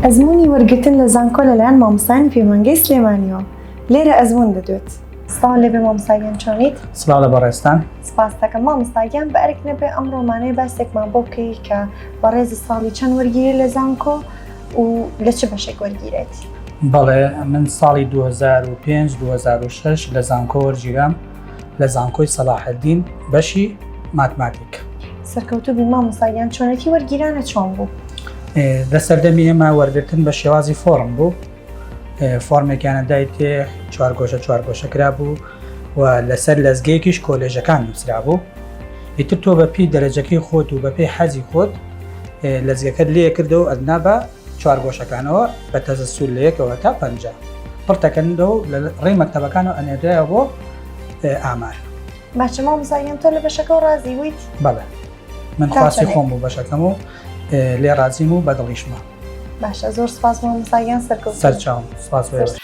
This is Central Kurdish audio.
ئەزموونی وەرگرتن لە زانکۆ لەلایەن مامۆستایانی پەیمانگەی سلێمانیەوە لێرە ئەزموون دەدوێت. سڵاو لێبێ مامۆستا گیان چۆنیت؟ سڵاو لە بەڕێزتان. سپاست دەکەم مامۆستا گیان بە ئەرک نەبێ ئەمڕۆمانەیە باسێکمان بۆ بکەی کە بەڕێزت ساڵی چەند وەرگیری لە زانکۆ و لە چ بەشێک وەرگیرێت؟ بەڵێ من ساڵی 2005 2006 لە زانکۆ وەرگیرام لە زانکۆی سەلاحەدین بەشی ماتماتیک. سەرکەوتوو بی مامۆستا گیان چۆنێتی وەرگیرانە چۆن بوو؟ لە سەردەمی ئێمە وەرگرتن بە شێوازی فۆڕم بوو فۆرمێکیانە دایتێ چوارگۆشە چوارگۆشە کرابوو و لەسەر لەزگەیەکیش کۆلێژەکان نووسرابوو ئیتر تۆ بە پێی دەرەجەکەی خۆت و بەپێی حەزی خۆت لەزگەکەت لێ کردەوە ئەدنا بە چوارگۆشەکانەوە بە تەزەسول لە یەکەوە تا پەنجا پڕتەکەنەوە لە ڕێی مەکتەبەکانەوە ئەنێردرایەوە بۆ ئامار. باشە مامۆستا گیان تۆ لە بەشەکەوە ڕازی بوویت؟ بەڵێ من خواستی خۆم بوو بەشەکەم و لێ ڕازیم و بەدڵیشمە. باشە زۆر سپاس مامۆستا گیان سەرکەوتوو. سەرچاوم سپاس بۆ ئێوەش.